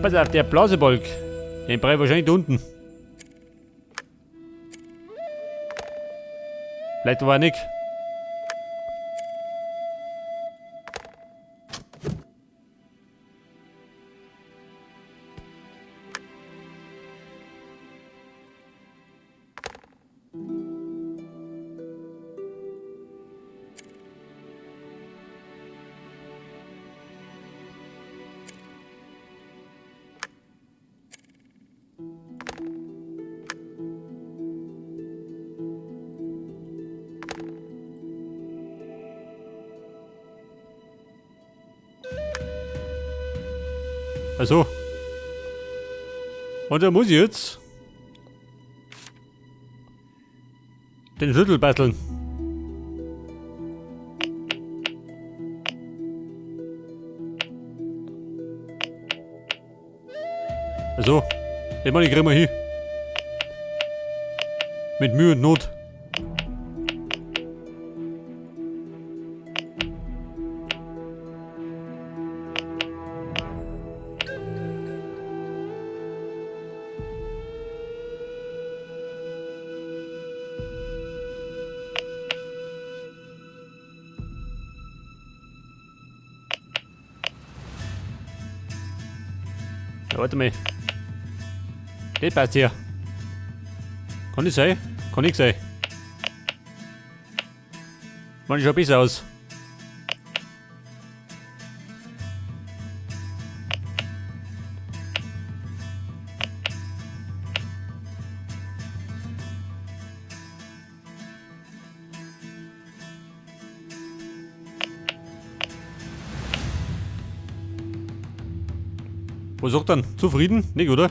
Pass auf, der Blasebalg. Den brauche ich wahrscheinlich da unten. Vielleicht aber auch nicht. Also. Und da muss ich jetzt den Schlüssel basteln. Also, ich meine, ich krieg mal hin. Mit Mühe und Not. Ja, warte mal. Das passt hier. Kann das sein? Kann nicht sein. Man schaut besser aus. Was sagt dann? Zufrieden? Nicht, oder?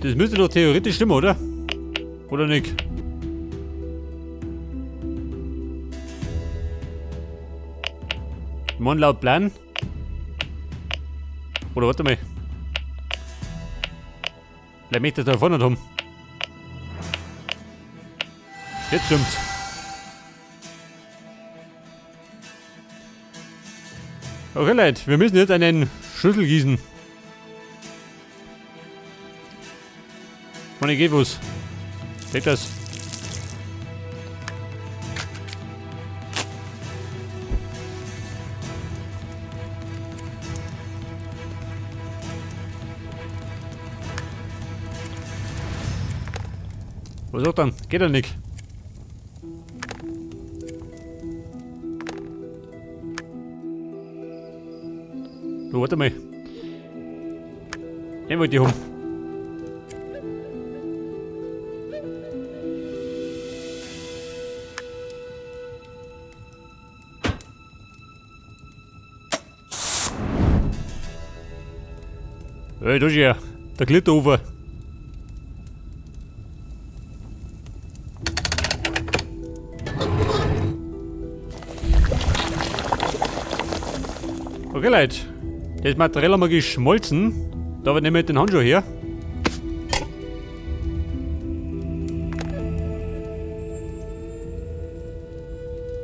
Das müsste doch theoretisch stimmen, oder? Oder nicht? Mann, laut Plan. Oder warte mal. Vielleicht möchte ich das da vorne haben. Jetzt stimmt's. Okay, Leute, wir müssen jetzt einen Schlüssel gießen. Meine geht was. Geht das? Was sagt dann? Geht doch nicht. Du, warte mal. Den wollte ich haben. Hey, da ist er. Der Glitterofer. Okay, Leute. Das Material haben wir geschmolzen. Da nehmen wir den Handschuh her.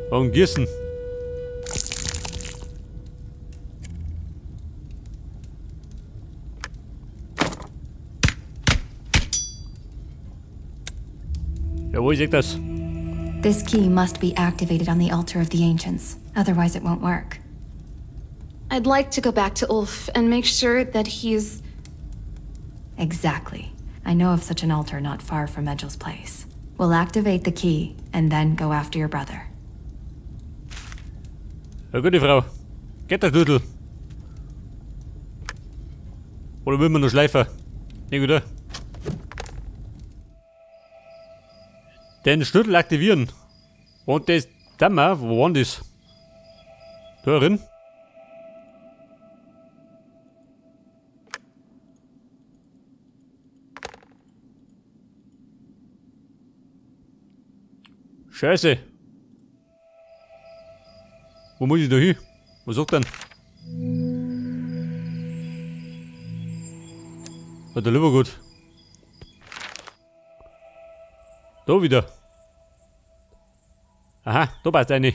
Und gießen. Jawohl, ich seh das. This key must be activated on the altar of the ancients. Otherwise it won't work. I'd like to go back to Ulf and make sure that he's... Exactly. I know of such an altar not far from Egel's place. We'll activate the key and then go after your brother. Ja, gute Frau. Geht der Schlüssel? Oder will man noch Schleifer? Nee, oder? Den Schlüssel aktivieren. Und das Dammer, wo war denn das? Da drin? Scheiße. Wo muss ich da hin? Was sagt denn? Ja, der lieber gut. Da wieder. Aha, da passt eine.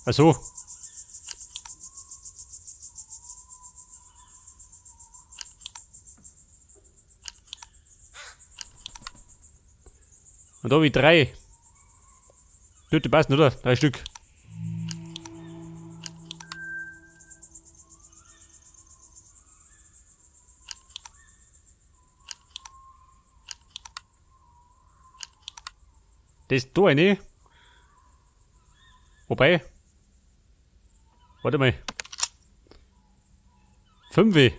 Ach so. Und da habe ich 3. Dürfte passen, oder? 3 Stück. Das ist da eine. Wobei. Warte mal. 5.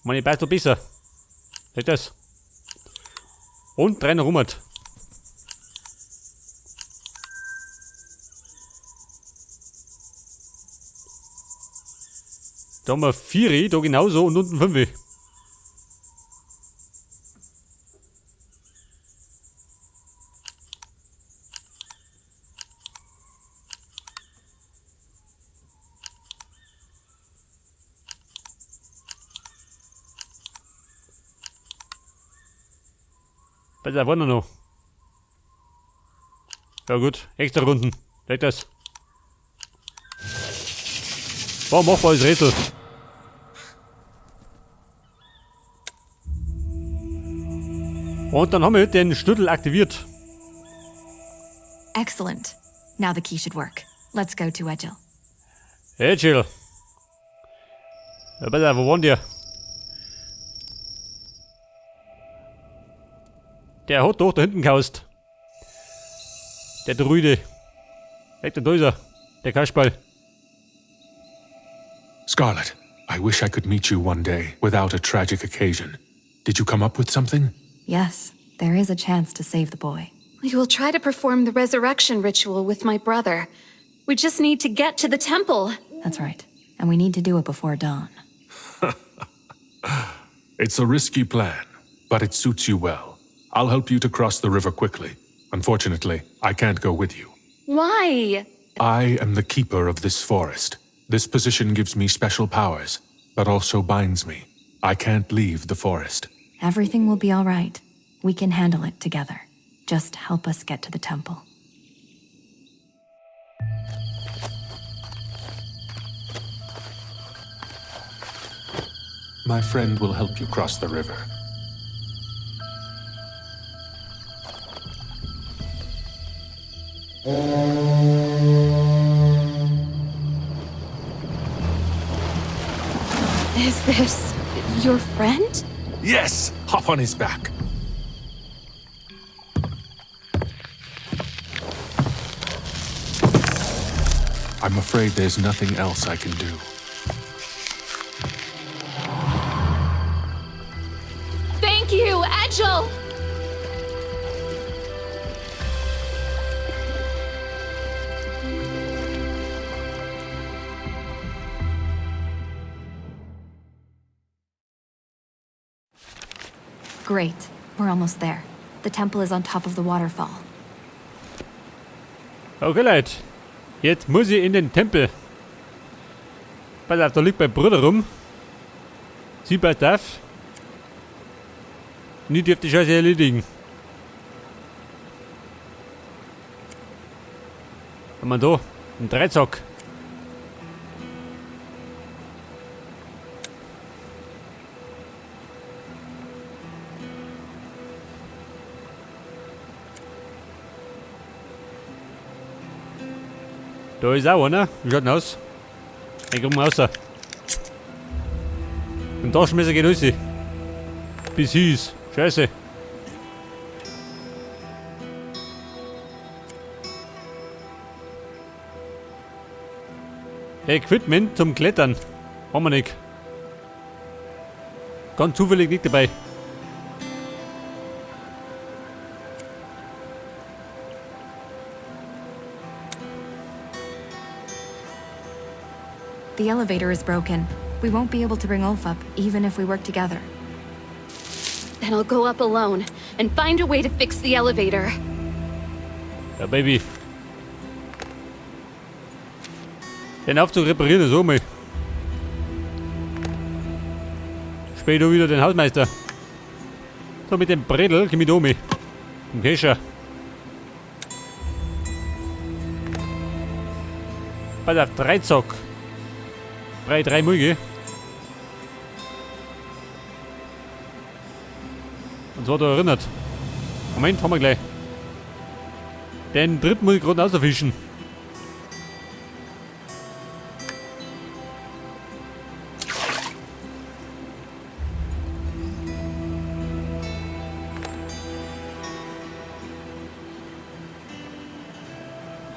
Meine passt doch besser. Seht das? Und 3 noch rum. Da haben wir 4, da genauso und unten 5. Besser war noch. Ja gut, extra Runden. Leg das. War machbares Rätsel. Und dann haben wir den Schlüssel aktiviert. Excellent. Now the key should work. Let's go to Egil. Egil. Ja, pass auf, wo waren die? Der hat doch da hinten gehaust. Der Druide. Weg, da ist er. Der Kasperl. Scarlet, I wish I could meet you one day without a tragic occasion. Did you come up with something? Yes, there is a chance to save the boy. We will try to perform the resurrection ritual with my brother. We just need to get to the temple. That's right. And we need to do it before dawn. It's a risky plan, but it suits you well. I'll help you to cross the river quickly. Unfortunately, I can't go with you. Why? I am the keeper of this forest. This position gives me special powers, but also binds me. I can't leave the forest. Everything will be all right. We can handle it together. Just help us get to the temple. My friend will help you cross the river. Is this your friend? Yes! Hop on his back. I'm afraid there's nothing else I can do. Thank you, Egil! Great. We're almost there. The temple is on top of the waterfall. Okay, Leute. Jetzt muss ich in den Tempel. Pass auf, da liegt mein Bruder rum. Sie passt auf. Und ich darf die Scheiße erledigen. Haben wir da? Ein Dreizack. Da ist auch einer. Wie schaut denn aus? Ich komm raus. Im Taschenmesser geht alles. Bis hieß. Scheiße. Equipment zum Klettern. Haben wir nicht. Ganz zufällig nicht dabei. The elevator is broken. We won't be able to bring Ulf up, even if we work together. Then I'll go up alone and find a way to fix the elevator. Ja, Baby. Den Aufzug reparieren ist auch mal. Später wieder den Hausmeister. So, mit dem Bredel komm ich da mit. Im Kescher. Pass auf, Dreizack. 3, 3 Mulge. Und zwar da erinnert. Moment, haben wir gleich. Den dritten muss ich gerade rausfischen.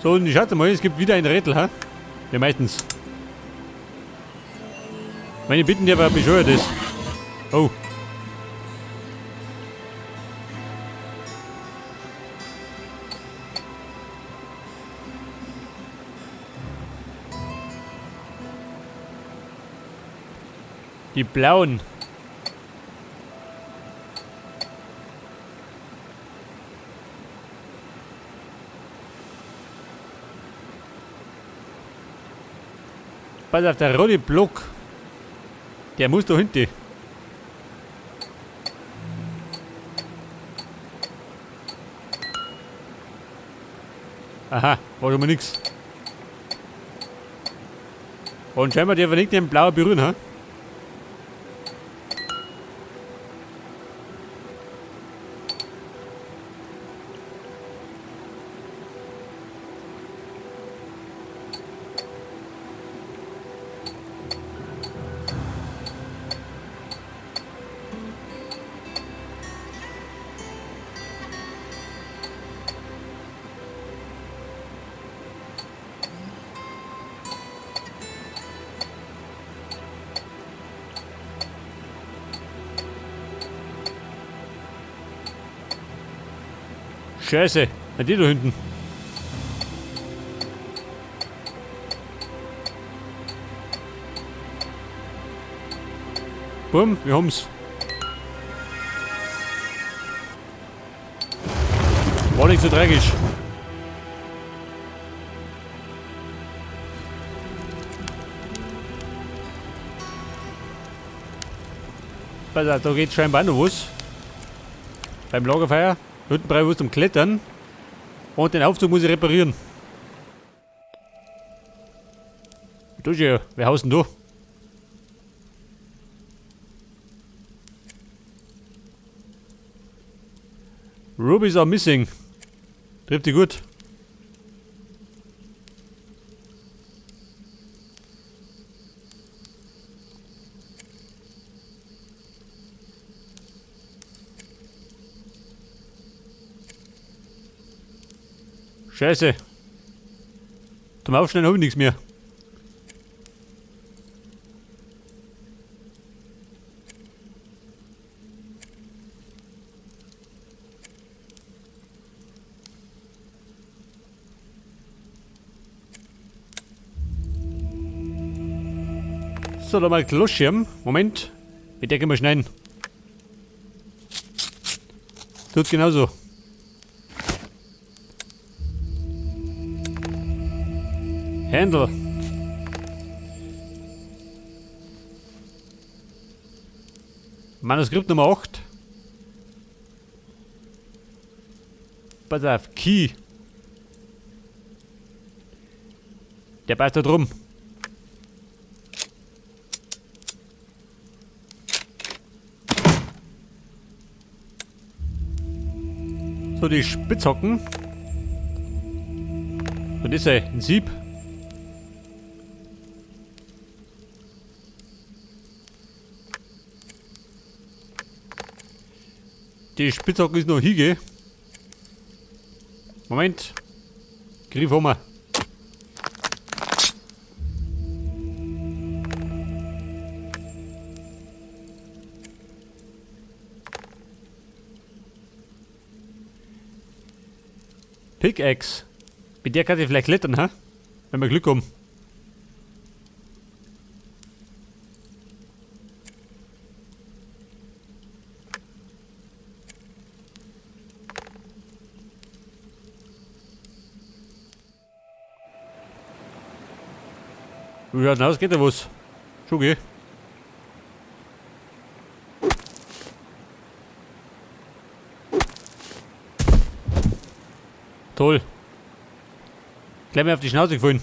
So, und ich hatte mal, es gibt wieder ein Rätsel, ha? Ja, meistens. Meine Bitten, der aber bescheuert ist. Oh. Die blauen. Pass auf, der rote Block. Der muss da hinten. Aha, war schon mal nix. Und scheinbar darf er nicht den blauen berühren, ha? Scheiße, na die da hinten. Bumm, wir haben's. War nicht so tragisch. Pass auf, da geht scheinbar noch was. Beim Lagerfeuer. Hinten brauche ich was zum Klettern. Und den Aufzug muss ich reparieren. Du schon, wer haust denn du? Rubies are missing. Trifft die gut. Scheiße. Zum Aufschneiden habe ich nichts mehr. So, da mal Kloschirm. Moment. Mit der können wir schneiden. Tut genauso. Händel. Manuskript Nummer 8. Pass auf, Key. Der beißt da drum. So, die Spitzhocken. Und ist er ein Sieb. Die Spitzhacke ist noch hier. Moment. Griff haben wir. Pickaxe. Mit der kann ich vielleicht klettern, ha? Wenn wir Glück haben. Ja, na, es geht ja was. Schon geh. Toll. Gleich mal auf die Schnauze gefallen.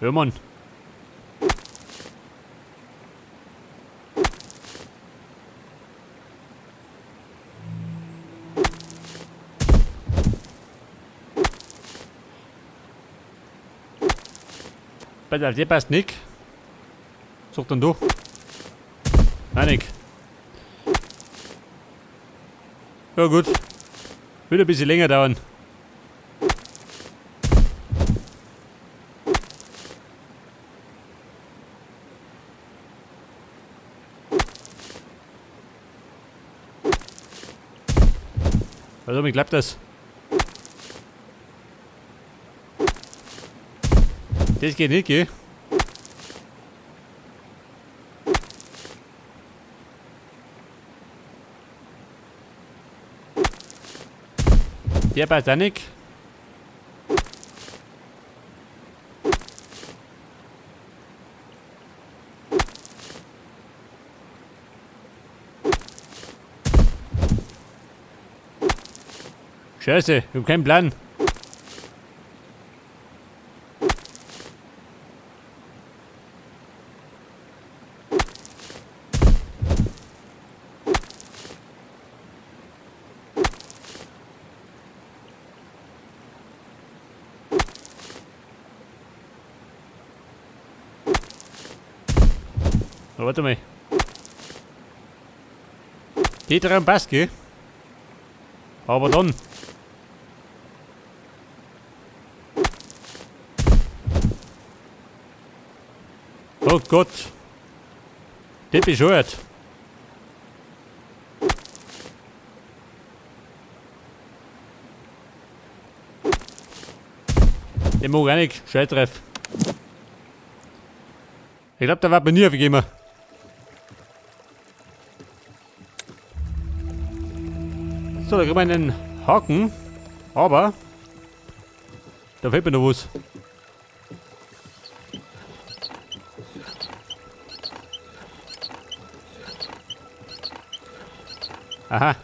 Ja, Mann. Pass auf, der passt nicht. Such dann du. Nein, nicht. Ja gut. Wird ein bisschen länger dauern. Also, mir klappt das. Das geht nicht, gell? Der passt auch nicht. Scheiße, ich hab keinen Plan. Oh, warte mal. Die drei passt, gell? Aber dann. Oh Gott. Der bescheuert. Den mag ich auch nicht. Scheißdreif. Ich glaub, da wird man nie aufgegeben. So, da kriegen wir einen Haken. Aber da fehlt mir noch was. Aha.